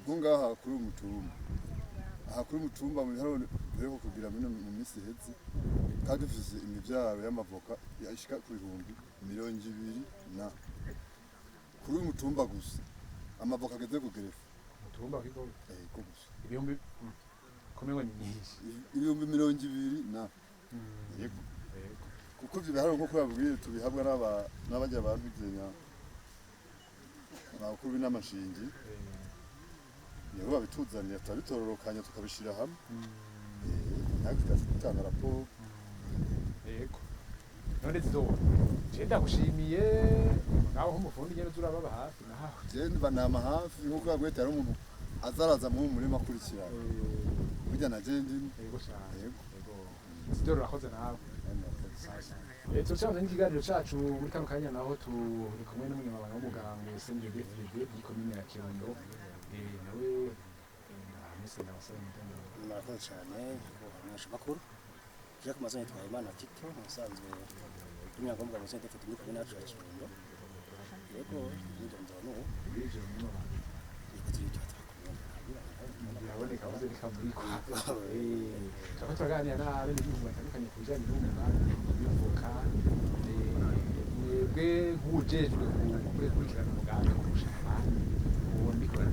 S5: Nko ngaha kuri uyu mutumba, aha kuri mutumba mu biharuro duheruka kugira mu minsi iheze, kandi dufise imivyaro y'amavoka ishika ku 20,000 na kuri uyu mutumba gusa, amavoka ageze ku gerefa.
S1: Mutumba kigo?
S5: Ko gusa.
S1: Ibihumbi kumengo ni nyinshi.
S5: 20,000 na, yego. Kuko ivyo biharuro nkuko babwiye tubihabwa n'abarya bantuzenya abakuru b'inamashingi, nibo babituzanira, turabitororokanya tukabishira hamwe, natwe tukaza gutanga raporo.
S1: Yego. None zizo je ndagushimiye nawe nk'umufundi nyene uza urababa hafi nawe.
S5: Je banama hafi, nkuko babwiye hari umuntu azaraza mu murima akurikirana, burya na je ndimo.
S1: Yego cyane.
S5: Yego.
S1: Yego. Zidoro, urakoze nawe. Turacabanza n'ikiganiro cacu muri kano kanya, naho turi kumwe n'umunyamabanga w'umugambwe CNDD-FDD y'ikomine ya Kirundo. Nawe ndahamuse ndabasaba imidondoro.
S6: Murakoze cyane kubamenyesha makuru. Je ku mazina yitwa Imana Tito, musanzwe n'umunyamabanga wa CNDD-FDD muri komine yacu ya Kirundo. Yego, imyidondoro n'ubu.
S1: Ivyo munyamabanga.
S6: Yego, turi turakumwe.
S1: Biraboneka avuze rikamurikwa. Turiko turaganira n'abenegihugu batandukanye ku bijanye n'umugambi w'ivoka. Mwebwe nk'uwujejwe gukurikirana umugambi kurusha abandi, ubona bikora?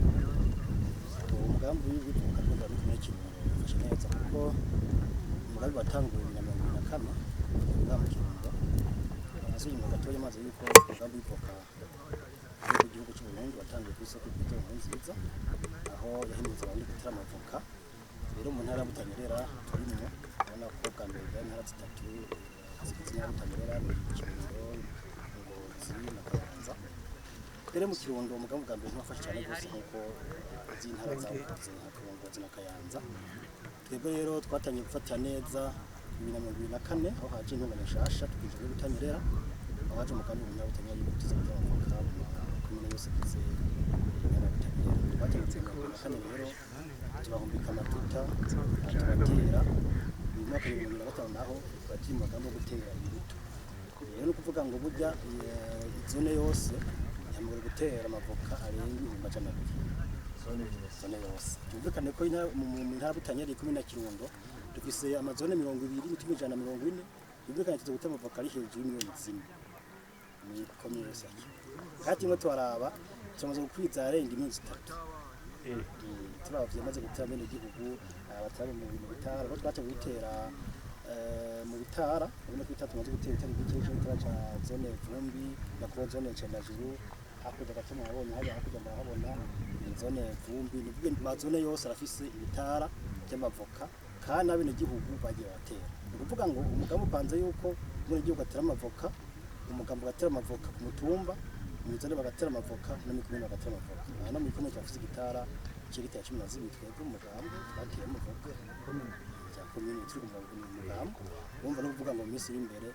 S6: Uwo mugambi w'ivoka rwanda muri komine Kirundo ufashe neza, kuko umugambi watanguwe 2024 ngaha mu Kirundo. Amazu inyuma gatoya amazi yuko umugambi w'ivoka mu gihugu cy'u Burundi watangiye ku isoko ry'Ibitaro Nkurunziza, aho yahimiriza abantu gutera amavoka. Rero mu ntara ya Butanyerera turimwo, urabona ko bwa mbere bwa intara zitatu zigize intara ya Butanyerera ni Kirundo, Ngozi na Kayanza. Rero mu Kirundo umugambi bwa mbere ntiwafashe cyane rwose nk'uko izindi ntara zawukoze nka Ngozi na Kayanza. Twebwe rero twatangiye gufatira neza 2024, aho haje intungane nshasha tukinjira muri Butanyerera, aho haje umugambi mu ntara ya Butanyerera yuko tuza gutera amavoka mu makomine yose agize intara ya Butanyerera. Twatangiye 2024 rero turahumbika amatuta turatera. Uyu mwaka 2025 naho twagiye mu mugambi wo gutera imbuto. Rero ni ukuvuga ngo burya zone yose yamugore gutera amavoka arenga 200,000.
S1: Zone yose?
S6: Zone yose. Byumvikane ko mu ntara ya Butanyerera ikomine ya Kirundo dufise amazone 20 n'imitumba 140. Byumvikane tuza gutera amavoka ari hejuru y'4 miliyoni muri komine yose ya Kirundo. Kandi turimo turaraba tumaze gukwiza arenga 3 miliyoni. Turavye maze gutera bene igihugu abatari mu bintu bitara, aho twateguye gutera mu bitara, ubona ko ibitara tumaze gutera ibitari bike, ico bitara ca zone Vumbi na kuba zone Cendajuru, hakurya gato murabona hariya hakurya murahabona. Zone Vumbi, ni ukuvuga amazone yose arafise ibitara by'amavoka kandi n'abenegihugu bagiye baratera. Ni ukuvuga ngo umugambi upanze yuko umwenegihugu atera amavoka, umugambi ugatera amavoka ku mutumba, mu zone bagatera amavoka, no mu komine bagatera amavoka. Aha no mu komine turafise igitara c'hegitari 12, twebwe umugambi twateye amavoka cya komine turi ku mugambi. Urumva no kuvuga ngo mu minsi iri imbere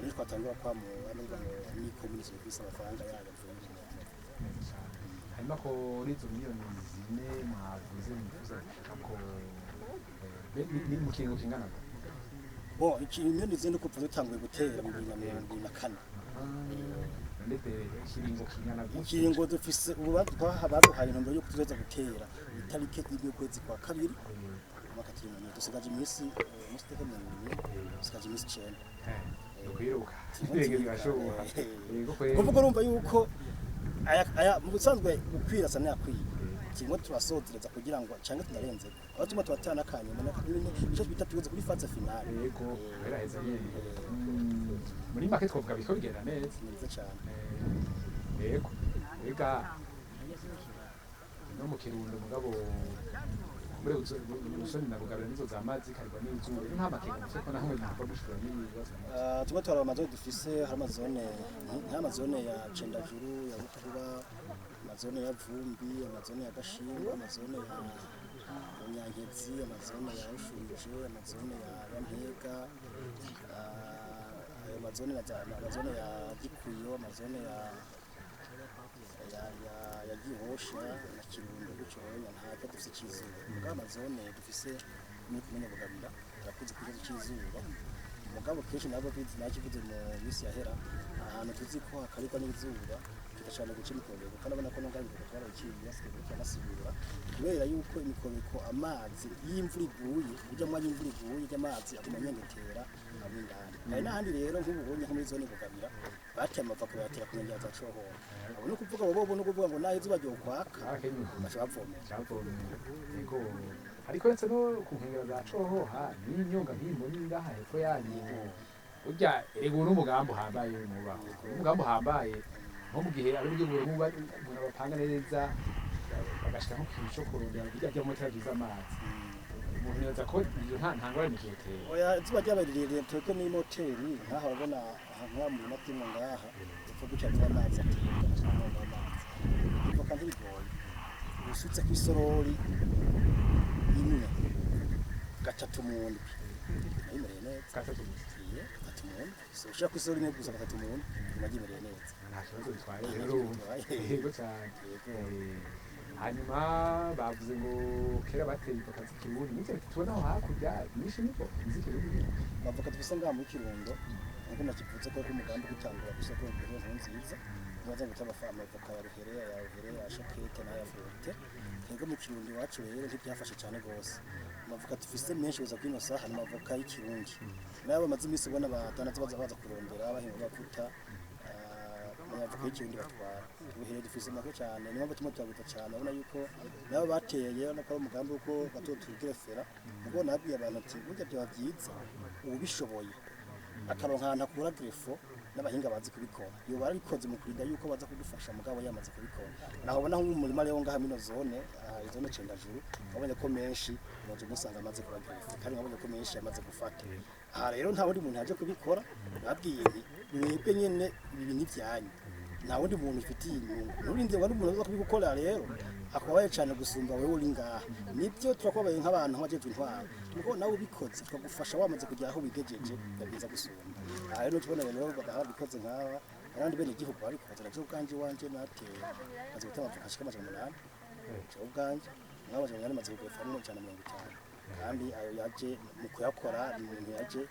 S6: nitwatangura kwamura, no kuvuga ngo ni komine izofise amafaranga yayo avuye mu mavoka.
S1: Neza cyane. Hanyuma ko n'izo miliyoni 4 mwavuze mwifuza gushika ko ni mu kiringo kingana gute?
S6: Bon, iki miliyoni 4 kuva dutanguye gutera mu 2024.
S1: Ndetse ikiringo kingana gute?
S6: Ikiringo dufise ubu baduhaye intumbero yo kuzoza gutera itariki 1 y'ukwezi kwa kabiri umwaka turi mu, dusigaje iminsi umunsi uteka 20, dusigaje iminsi 9.
S1: Ukwiruka ibirenge birashoboka, yego kweri.
S6: Kuvuga urumva yuko aya mu busanzwe gukwira asa n'ayakwiye, kimwe turasozereza kugira ngo canke tunarenze aho tuma turatana akanyuma nico twita tugeze kuri phase finale.
S1: Yego, biraheza nyene. Muri make twavuga biriko bigenda neza.
S6: Ni neza cane.
S1: Yego, ega no mu Kirundo mugabo mbere usoni na Bugabira nizo zamazi karigwa n'izuba, rero nta makenga mufise ko namwe mwava mushikira n'ibibazo?
S6: Tumwe turaba amazone dufise, hari amazone nk'amazone ya Cendajuru, ya Bukuba, amazone ya Vumbi, amazone ya Gashingwa, amazone ya Nyankezi, amazone ya Rushuje, amazone ya Ntega, ayo mazone amazone ya Gikuyo, amazone ya Gihosha na Kirundo gutyo. Honya nta dufise c'izuba, mugabo amazone dufise muri komine Bugabira arakunze kukibazo c'izuba, mugabo kenshi nabo bizi nakivuze mu minsi yahera, ahantu tuzi ko hakarikwa n'izuba tugashobora guca imikobeko, kandi abona ko nubwo imikobeko barayiciye basigaye bakanasubira, kubera yuko imikobeko amazi iyo imvura iguye, ujya mwanya imvura iguye ujya amazi aguma anyengetera aba indani. Hari n'ahandi rero nk'ubu ubonye nko muri zone Bugabira bateye amavoka bayatera ku nkengera za Cohoha, abo no kuvuga bo no kuvuga ngo naho izuba ryokwaka
S1: Barakenyuye.
S6: baca bavomera.
S1: Cavomera, yego. Ariko uretse no ku nkengera za Cohoha n'imyonga nk'imbo n'ingaha hepfo yanyu, burya erega ubu n'umugambi uhambaye mubaho, umugambi uhambaye nko mu gihe abenegihugu buba umuntu abapanga neza bagashika nko kw'ico kurondera birya vy'amoteri vy'amazi, umuntu yoza ko iyo nta ngorane izotera.
S6: Oya, izuba ryabaye rirerire, twebwe n'imoteri nkaha urabona aha nka mu murima turimo ngaha epfo gutya hariho amazi atemba umwonga w'amazi. Ivoka ntibigoye, usutse kw'isorori imwe gatatu mu ndwi nayimereye neza.
S1: Gatatu gusa?
S6: Iye, gatatu mu ndwi. So, ushira kw'isorori imwe gusa gatatu mu ndwi iguma ryimereye neza.
S1: Nta kibazo bitwaye.
S6: Nta
S1: Rero
S6: kibazo bitwaye.
S1: Yego cyane.
S6: Yego.
S1: Hanyuma bavuze ngo kera bateye ivoka z'ikirundi, nivyo tubona aho hakurya nyinshi niko z'ikirundi?
S6: Amavoka dufise ngaha muri Kirundo, nkuko nakivuze ko umugambi gutangura kw'isoko nkuru nziza tumaze guta amavoka ya Ruhere, ya Ruhere, ya Shokete n'aya Forte. Twebwe mu Kirundo iwacu rero ntibyafashe cyane gose. Amavoka dufise menshi kuza kwino saha ni amavoka y'ikirundi, nabo bamaze iminsi ubona badandaza baza kurondera bahinga amavuta, amavoka y'ikirundi batwara. Ubuhere dufise make cyane, niyo mpamvu turimo turaguta cyane. Urabona yuko nabo bateye, urabona ko ari umugambi wuko batotubwirefera, ubwo nabwiye abantu ati burya byaba byiza ubishoboye akaronka ahantu akura greffo n'abahinga bazi kubikora, iyo barabikoze mu kurinda yuko baza kudufasha, mugabo yamaze kubikora. Naho ubona nk'umurima rero ngaha mino zone, aha zone Cendajuru, wabonye ko menshi muje musanga amaze kuba greffé, kandi wabonye ko menshi yamaze gufata. Aha rero nta wundi muntu yaje kubikora, babwiye nti mwebwe nyene ibi ni ibyanyu, nta wundi muntu ufitiye inyungu, nturinde wari umuntu aza kubigukorera rero akabaye cyane gusumba wewe uri ngaha. Nibyo, turakubaye nk'abantu nk'abajejwe intwaro, nuko nawe ubikoze tukagufasha wamaze kugera aho wigejeje byiza gusumba. Aha rero tubona rero babikoze nk'aba abandi bene igihugu babikoze. Navyo ubwanje iwanje nateye maze gutema amavoka ashika 800, jewe ubwanje mwabo 800 maze kugurefamwo 150, kandi ayo yaje mu kuyakora ni umuntu yaje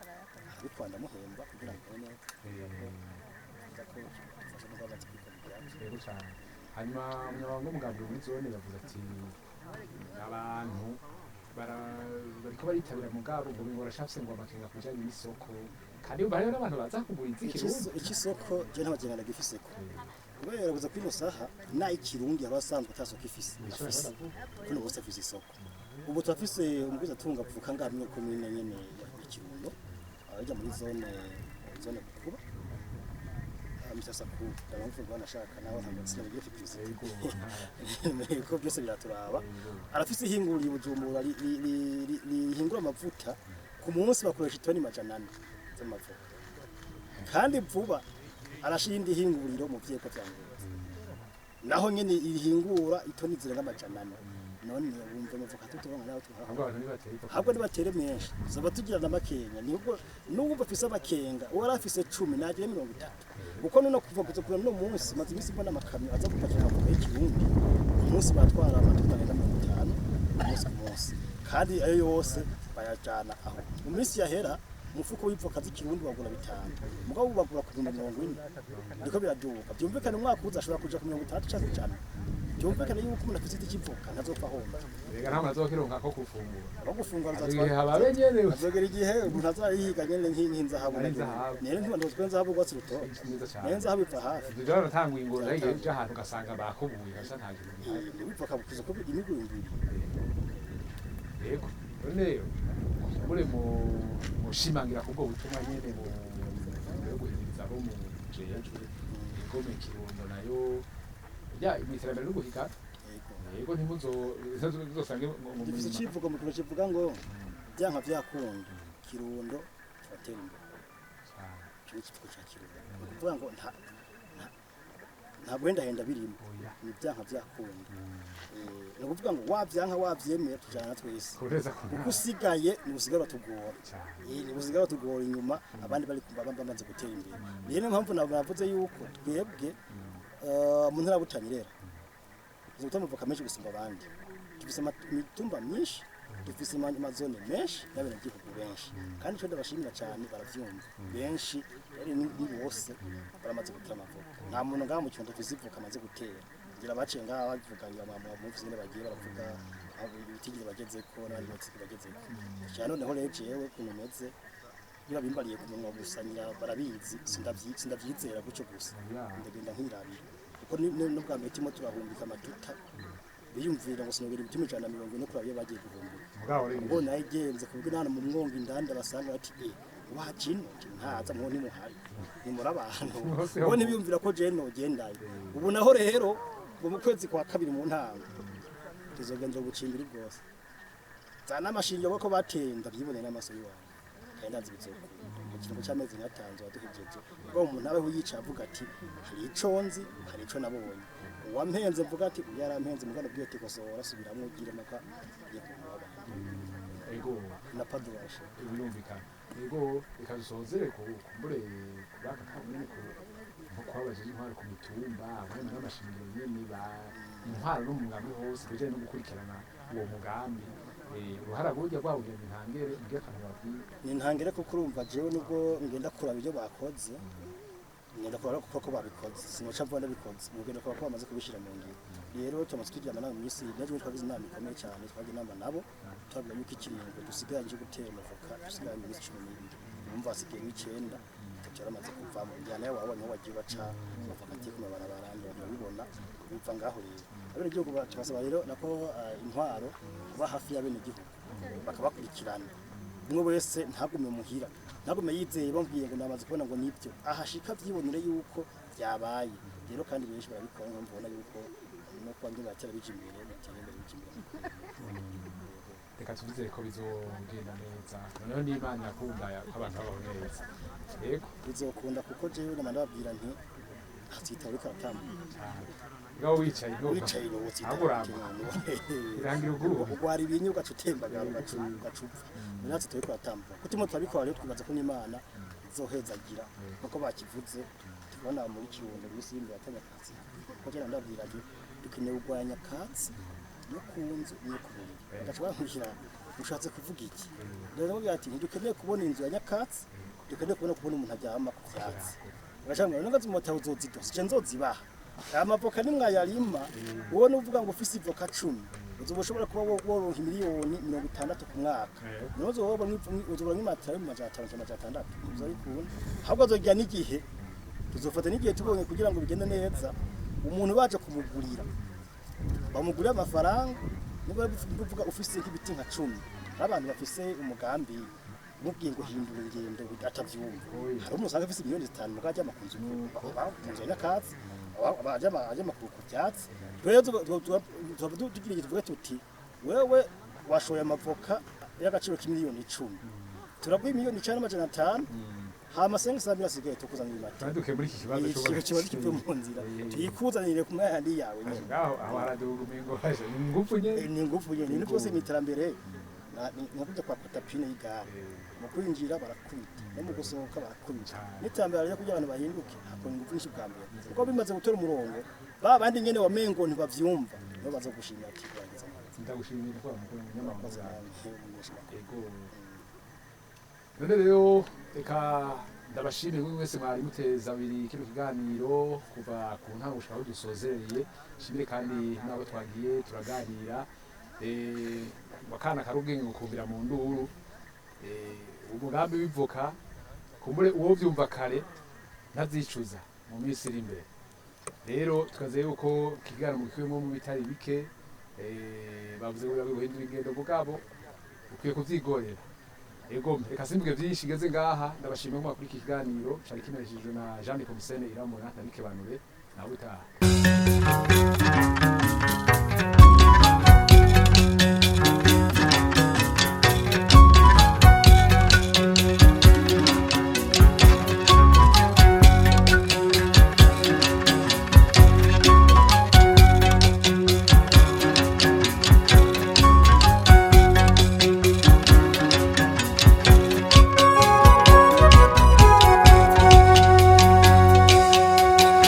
S6: arabikora ndamuhemba kugira ngo abone neza ko dufasha no bamaze kwikora ibyacu.
S1: Yego cyane. Hanyuma umunyamabanga w'umugambi muri zone yavuze ati abantu bariko baritabira, mugabo ngo barashafise ngo amakenga ku bijanye n'isoko, kandi hariho n'abantu baza kugura iz'ikirundi.
S6: Ikisoko je nta makenga ndagifiseko, kubera kuza kwino saha na ikirundi aba asanzwe atasoko ifise afise, kuno bose afise isoko. Ubu turafise umugwiza atunga kuvuka ngaha muri komine nyene ya Kirundo, abajya muri zone Bukuba. Misasa ku ndamuvuga wanashaka nawe ntabwo sinabigiye publicity ko byose biraturaba. Arafise ihinguriro i Bujumbura rihingura amavuta, ku munsi bakoresha itoni 400 z'amavuta, kandi vuba arashira indi hinguriro mu vyeko vya Ngozi, naho nyene irihingura itoni zirenga 400. None wumva amavuta tuturonka naho tuhaha?
S1: Ahubwo abantu ntibateye ivoka.
S6: Ahubwo nibatere menshi, zoba tugira n'amakenga. Nibwo n'uwumva afise amakenga, uwo yari afise 10 nagire 30, kuko none kuva kuza kure no munsi maze iminsi mbona amakamyo aza gupakira amavuta y'ikirundi. Ku munsi batwara amatuta arenga 50 umunsi ku munsi, kandi ayo yose bayajana aho. Mu minsi yahera umufuko w'ivoka z'ikirundi wagura 5, mugabo ubu bagura ku 40,000. Niko biraduka. Byumvikane umwaka uza ashobora kuja ku 60 canke 100. Byumvikane yuko umuntu afise igiti c'ivoka ntazopfa ahomba.
S1: Rega nta muntu azokironka ko gufungura.
S6: Aho gufungura.
S1: Igihe hababe nyene.
S6: Azogera igihe umuntu azayihiga nyene nk'inzahabu.
S1: Ari inzahabu.
S6: Nero ntibandozwe inzahabu rwatsi rutoto.
S1: Neza cyane.
S6: Nayo inzahabu iva hafi.
S1: Ibyo baratanga ingoro igihe uje ahantu ugasanga bakubuye gasa nta kintu gihari.
S6: Ivoka bukuze ko imigwi ibiri.
S1: Yego, none mure mu mushimangira kubwo butumwa nyene mu yo guhimiriza abo mu jejwe igome Kirundo nayo ya mu iterambere no guhiga.
S6: Yego.
S1: Yego, ntimuzo uzosange mu
S6: Gifise icivugo mu kintu kivuga ngo byanka byakunda Kirundo turatera imbere. Ico ni ikivugo ca Kirundo. Ni ukuvuga ngo nta guhendahenda birimo.
S1: Oya.
S6: Ni byanka byakunda. Ni ukuvuga ngo wavyanka wavyemera tujana twese.
S1: Kureza ko
S6: Uko usigaye ni usigara batugora.
S1: cyane.
S6: Ni usigara batugora inyuma, abandi bari kumva bamaze gutera imbere. Rero niyo mpamvu navuze yuko twebwe mu ntara ya Butanyerera tuzi amavoka menshi gusumba abandi. Dufise imitumba myinshi, dufise amazone menshi n'abenegihugu benshi, kandi ico ndabashimira cyane baravyumva benshi. Rero ni bose baramaze gutera amavoka. Nta muntu ngaha mu Kirundo dufise ivoka amaze gutera. Ngira baciye ngaha bavuga, ngira mwamuvuze ingene bagiye baravuga aho ibitigiri bagezeko n'abandi batigiri bagezeko cyane. Noneho rero jewe ukuntu meze, niba bimbariye ku munwa gusa ngira barabizi, sindavyizera gutyo gusa. Ndagenda nkirabira, kuko n'ubwa mbere turimo turahumbika amatuta, biyumvira ngo sinogera ibituma 140 kuraba iyo bagiye guhumbika.
S1: Mugabo rero
S6: Ubwo nayigenze ku buryo n'ahantu mu mwonga indani basanga bati eh wajino ntaza mwo ntimuhari nimuri abantu.
S1: Hose.
S6: Bo ntibiyumvira ko jewe nogendayo. Ubu naho rero ngo mu kwezi kwa kabiri mu ntango tuzogenza ubucimbiri bwose za n'amashinge ko bateye, ndabyiboneye n'amaso y'iwanjye kandi ndazi bizokunda. Mu kiringo cy'amezi nk'atanu waduhejeje, ubwo umuntu abeho yicaye avuga ati hari ico nzi, hari ico nabonye. Uwampenze mvuga ati uyu yarampenze, mugana ubwiye ati kosora, subiramwo, ugire maka ugiye ku muntu w'abantu.
S1: Ego.
S6: Na padurashe.
S1: Birumvikana. Yego, reka dusozere ku kumbure kubaka kamwe ku nko kwabajije intwaro ku mitumba abana n'amashingiro nyene ba intwaro no mu mugambi hose bijanye no gukurikirana uwo mugambi. Uruhara burya rwawugenda intangere mbwira akantu babwira.
S6: Ni ntangere, kuko urumva jewe nubwo ngenda kuraba ibyo bakoze, ngenda kuraba kuko ko babikoze sinoca mvuga ndabikoze, ngenda kuraba ko bamaze kubishyira mu ngiro. Rero tumaze tugira inama mu minsi n'ejo twagize inama ikomeye cyane. Twagize inama nabo tubabwira yuko ikiringo dusigaranye cyo gutera amavoka dusigaranye iminsi 12. Urumva hasigaye nk'icenda, itatu yaramaze kuvamo. Njyana nawe wabonye aho bagiye baca amavoka ateye ku mabarabara, urabibona biva ngaho. Rero abenegihugu tubasaba rero nako intwaro kuba hafi y'abenegihugu bakabakurikirana, umwe wese ntagume muhira, ntagume yizeye bambwiye ngo namaze kubona ngo nibyo, ahashika vyibonere yuko byabaye. Rero kandi benshi barabikora, nko mbona yuko no kuba ndi batera bija imbere, bitera imbere, bija imbere.
S1: Reka tuvizere ko bizogenda neza, noneho n'Imana yakunda ko abantu babaho neza. Yego.
S6: Bizokunda, kuko jewe nama ndababwira nti hatsita uriko aratambuka.
S1: Ngaho wicaye ntuva.
S6: Wicaye no wotsita.
S1: Ahubwo uramba. Irangira uguruka.
S6: Ugwara ibinyu ugaca utembagara, ugaca upfa. Natwe turiko turatambuka kuko turimo turabikora. Rero twibaza ko n'Imana izohezagira nkuko bakivuze. Tubona muri Kirundo minsi y'imbere atanyakatsi, kuko kera ndabwira nti dukeneye kurwanya nyakatsi yo ku nzu n'iyo ku buriri, bagaca bankurikira ushatse kuvuga iki? Rero ndamubwira ati ntidukeneye kubona inzu ya nyakatsi, dukeneye kubona umuntu aryama ku vyatsi. Bagaca bambwira ngo nzimota uzozidosa je nzozibaha aya mavoka nimwayarima. Wowe nuvuga ngo ufise ivoka 10 uzoba ushobora kuba woronka miliyoni 60 ku mwaka. Niho uzobona nk'imatera yo mu 500 cyangwa 600 uzabikunda. Ahubwo azogira n'igihe tuzofata n'igihe tubonye kugira ngo bigende neza. Umuntu baje kumugurira bamugurira amafaranga, niba uvuga ufise nk'ibiti nka 10, hari abantu bafise umugambi. Mubwiye ngo hindura ingendo, atavyumva. Hari umuntu usanga afise miliyoni 5 mugabo aryama ku nzu, ku nzu ya nyakatsi, aryama ku vyatsi. Rero tuba tugira igihe tuvuga tuti: "Wewe washoye amavoka y'agaciro k'imiliyoni 10, turaguha miliyoni 9 n'amajana 5, hama 500 mille asigaye tukuzanira imata."
S1: Kandi duke muri iki kibazo.
S6: Ikigo kiba kivuye mu nzira, tuyikuzanire ku mwanya yawe nyene.
S1: Ngaho aho haraduga umengo haje ni ingufu nyene.
S6: Ni ingufu nyene, ni byose mu iterambere. Ni nka kujya kwa kotapine y'igare: mu kwinjira barakubita, no mu gusohoka barakubita. N'iterambere rero, kugira abantu bahinduke, hakora ingufu nyinshi bwa mbere, kuko bimaze gutora umurongo, ba bandi nyene wamengo ntibavyumva nibo baza gushimira ati: "Wagize neza."
S1: Ndagushimiye ko mukuru munyamahanga.
S6: Murakoze namwe, umunyeshamakuru.
S1: Ego, none rero reka ndabashimire mwe mwese mwari muteza abiri kino kiganiro kuva ku ntango gushika aho dusozereye. Nshimire kandi n'abo twagiye turaganira. Akana kari ubwenge gukumbira mu nduru. Umugambi w'ivoka, kumbure uwo vyumva kare ntazicuza mu minsi iri imbere. Rero tukaze yuko ikiganiro mukuyemo mu bitari bike. Bavuze ngo biragoye guhindura ingendo, mugabo ukwiye kuvyigorera. Ego, reka simvuge byinshi, ngeze ngaha. Ndabashimiye ko kuri iki kiganiro cari kimereshejwe na Jean Nepomuscène Iramura na Bikebanure. Nawe utaha.